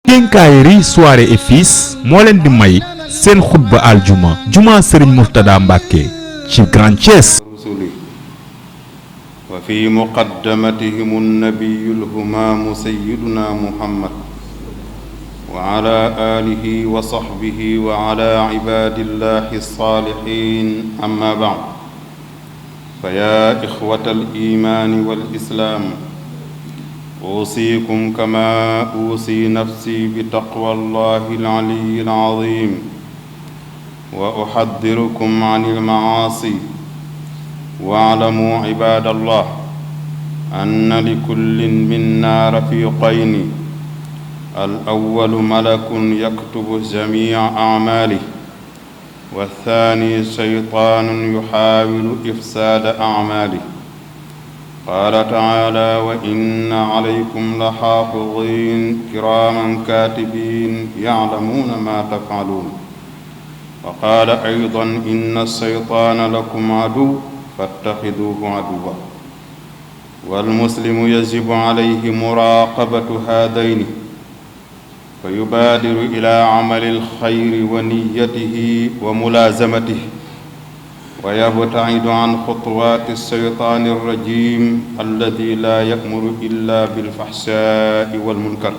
Quincaillerie Soirée et Fils moo leen di may seen xutba aljuma juma Serigne Mourtada Mbacke ci Grand Thiès. wa fi muqaddamatihim an-nabiyyu al-humam sayyiduna Muhammad wa ala alihi wa sahbihi wa ala ibadillahi as-salihin amma ba'd fa ya ikhwata al-iman wal-islam أوصيكم كما أوصي نفسي بتقوى الله العلي العظيم وأحذركم عن المعاصي واعلموا عباد الله أن لكل منا رفيقين الأول ملك يكتب جميع أعماله والثاني شيطان يحاول إفساد أعماله قال تعالى وإن عليكم لحافظين كراما كاتبين يعلمون ما تفعلون وقال أيضا إن الشيطان لكم عدو فاتخذوه عدوا والمسلم يجب عليه مراقبة هذين فيبادر إلى عمل الخير ونيته وملازمته ويبتعد عن خطوات الشيطان الرجيم الذي لا يأمر إلا بالفحشاء والمنكر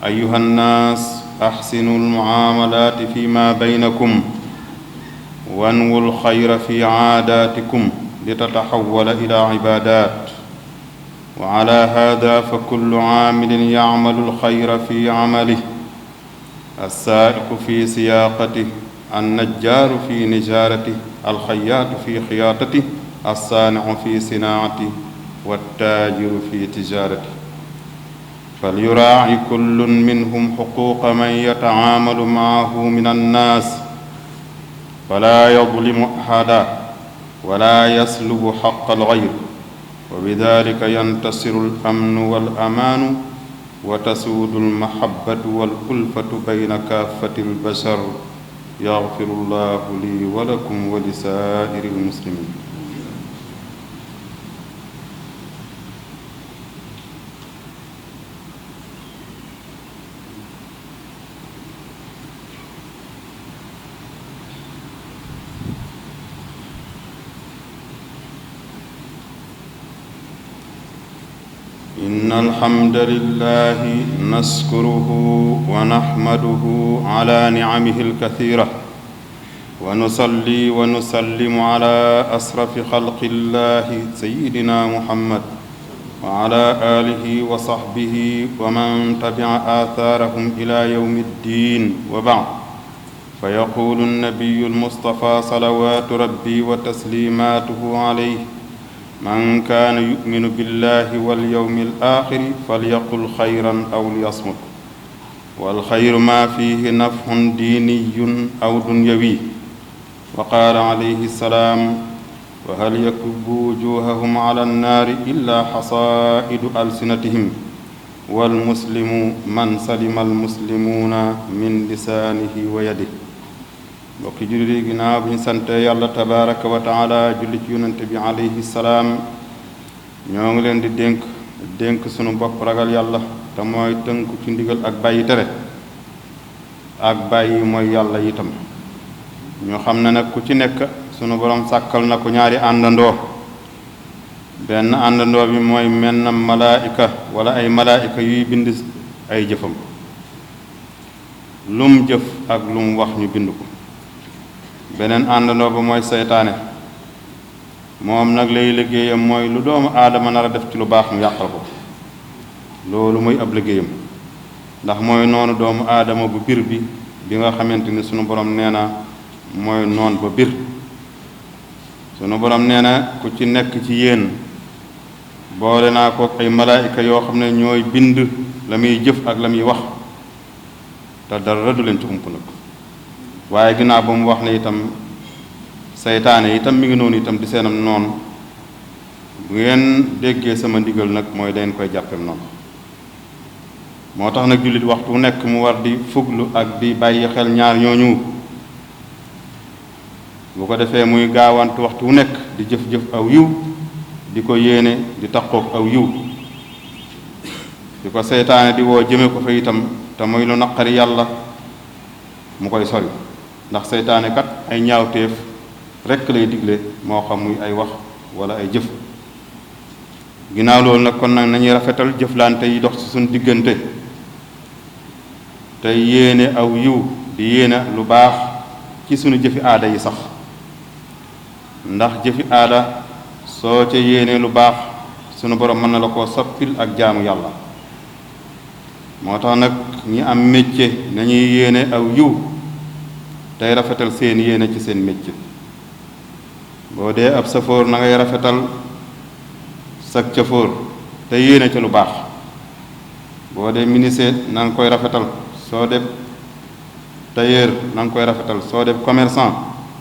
أيها الناس أحسنوا المعاملات فيما بينكم وانووا الخير في عاداتكم لتتحول إلى عبادات وعلى هذا فكل عامل يعمل الخير في عمله السائق في سياقته النجار في نجارته الخياط في خياطته الصانع في صناعته والتاجر في تجارته فليراعي كل منهم حقوق من يتعامل معه من الناس فلا يظلم أحدا ولا يسلب حق الغير وبذلك ينتصر الأمن والأمان وتسود المحبة والألفة بين كافة البشر يغفر الله لي ولكم ولسائر المسلمين إن الحمد لله نشكره ونحمده على نعمه الكثيرة ونصلي ونسلم على أشرف خلق الله سيدنا محمد وعلى آله وصحبه ومن تبع آثارهم إلى يوم الدين وبعد فيقول النبي المصطفى صلوات ربي وتسليماته عليه من كان يؤمن بالله واليوم الآخر فليقل خيرا أو ليصمت والخير ما فيه نفع ديني أو دنيوي وقال عليه السلام وهل يكب وجوههم على النار إلا حصائد ألسنتهم والمسلم من سلم المسلمون من لسانه ويده mbokki jullit yi ginnaaw bi ñu sante yàlla tabaraka wa taala julli ci yonente bi alayhi salaam ñoo ngi leen di dénk sunu bopp ragal yàlla te mooy tënku ci ndigal ak bàyyi tere ak bàyyi mooy yàlla itam ñu xam ne nag ku ci nekk sunu borom sàkkal na ko ñaari àndandoo benn àndandoo bi mooy menn malaayika wala ay malaayika yuy bind ay jëfam lum jëf ak lum wax ñu bind ko beneen àndandoo ba mooy seytaane moom nag lay liggéeyam mooy lu doomu aadama nar a def ci lu baax mu yàqal ko loolu mooy ab liggéeyam ndax mooy noonu doomu aadama bu bir bi nga xamante ni sunu borom nee na mooy noon ba bir sunu borom nee na ku ci nekk ci yéen boole naa ko ay malaayika yoo xam ne ñooy bind la muy jëf ak la muy wax te dara du leen ci ump nag waaye ginnaaw ba mu wax ne itam seytaane itam mi ngi noonu itam di seenam noonu bu ngeen déggee sama ndigal nag mooy dañ koy jàppem noonu moo tax nag jullit waxtu nekk mu war di fuglu ak di bàyyi xel ñaar ñooñu bu ko defee muy gaawantu waxtu wu nekk di jëf-jëf aw yiw di ko yéene di taqoog aw yiw di ko seytaane di woo jëme ko fa itam te muy lu naqari yàlla mu koy sori ndax seytaane kat ay ñaawteef rekk lay digle moo xam muy ay wax wala ay jëf. ginnaaw loolu nag kon nag nañuy rafetal jëflante yi dox ci suñu diggante te yéene aw yiw di yéene lu baax ci sunu jëfi aada yi sax ndax jëfi aada soo ca yéene lu baax sunu borom mën na la koo soppil ak jaamu yàlla. moo tax nag ñi am métier nañuy yéene aw yiw tey rafetal seen yéene ci seen métier. boo dee ab safoor na ngay rafetal sag cëfoor te yéene ca lu baax. boo dee menuisier na nga koy rafetal soo def tailleur na nga koy rafetal soo def commerçant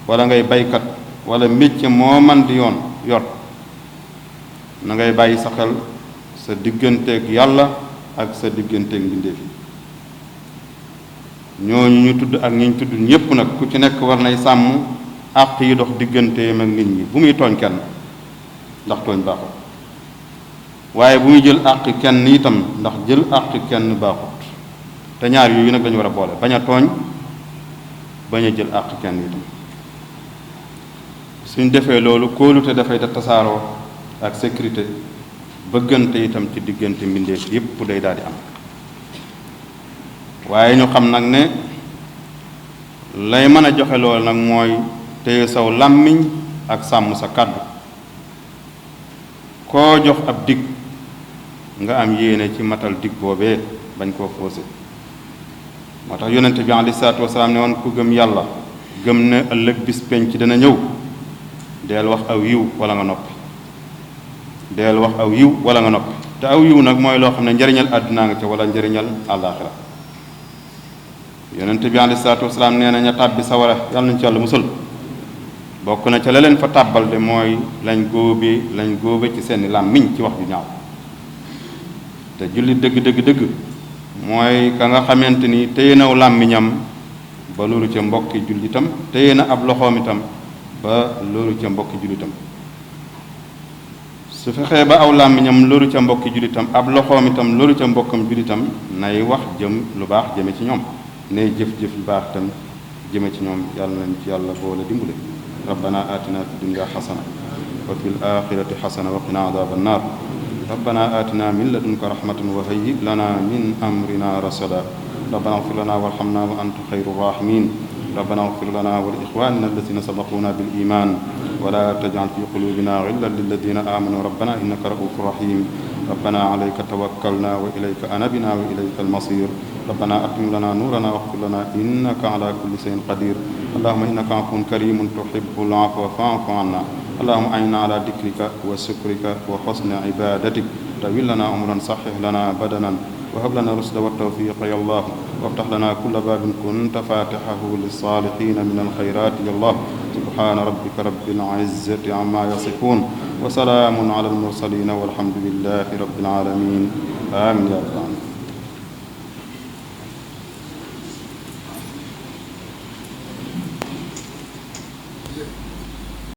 wala ngay baykat wala métier moo man di yor na ngay bàyyi sa xel sa digganteeg yàlla ak sa digganteeg mbindeef yi. ñooñu ñu tudd ak ñi ñu tudd ñépp nag ku ci nekk war nay sàmm àq yi dox digganteem ak nit ñi bu muy tooñ kenn ndax tooñ baaxut waaye bu muy jël àq kenn itam ndax jël àq kenn baaxut te ñaar yooyu nag lañu war a boole bañ a tooñ bañ a jël àq kenn itam. suñ defee loolu kóolute dafay da tasaaroo ak sécurité bëggante itam ci diggante mbindeef yépp day daal di am. waaye ñu xam nag ne lay mën a joxe loolu nag mooy téye saw làmmiñ ak sàmm sa kàddu. koo jox ab dig nga am yéene ci matal dig boobee bañ koo faussé. moo tax yonente bi alayhi salaatu wasalaam ne woon ku gëm yàlla gëm ne ëllëg bis penc dana ñëw deel wax aw yiw wala nga noppi. deel wax aw yiw wala nga noppi te aw yiw nag mooy loo xam ne njëriñal àdduna nga ca wala njëriñal àllaaxira. yonente bi alayhi salaatu wasalaam nee na ña tàbbi sawara yàlla nañu ci yàlla musal bokk na ca la leen fa tàbbal de mooy lañ góobe ci seeni làmmiñ ci wax ju ñaaw. te jullit dëgg mooy ka nga xamante ni téye naw làmmiñam ba loolu ca mbokki jullitam téye na ab loxoom itam ba loolu ca mbokki jullitam. su fexee ba aw làmmiñam loolu ca mbokki jullitam ab loxoom itam loolu ca mbokkam jullitam nay wax jëm lu baax jëme ci ñoom nay jëf-jëf yu baax itam jëme ci ñoom yàlla nañ ci yàlla boole dimbale. rabbana atina fi dunya xasana wa fil axirati xasana wa qina adaba annar. rabbana atina min ladunka rahmatan wa hayyi lana min amrina rasada. rabbana ighfir lana warhamna wa anta khayru rahimin. rabbana ighfir lana wa li ikhwanina alladhina sabaquna bil iman wa la taj'al fi qulubina ghillan lil ladhina amanu rabbana innaka ra'ufur rahim. rabbana alayka tawakkalna wa ilayka anabna wa ilayka al-masir. rabbana atim lana nurana waghfir lana innaka ala kulli shay'in qadir. allahumma innaka afuwwun karimun tuhibbul afwa fa'fu anna. اللهم أعنا على ذكرك وشكرك وحسن عبادتك. طول لنا عمرا صحح لنا بدنا وهب لنا الرشد والتوفيق يا الله. وافتح لنا كل باب كنت فاتحه للصالحين من الخيرات يا الله. سبحان ربك رب العزة عما يصفون وسلام على المرسلين والحمد لله رب العالمين. آمين يا رب العالمين.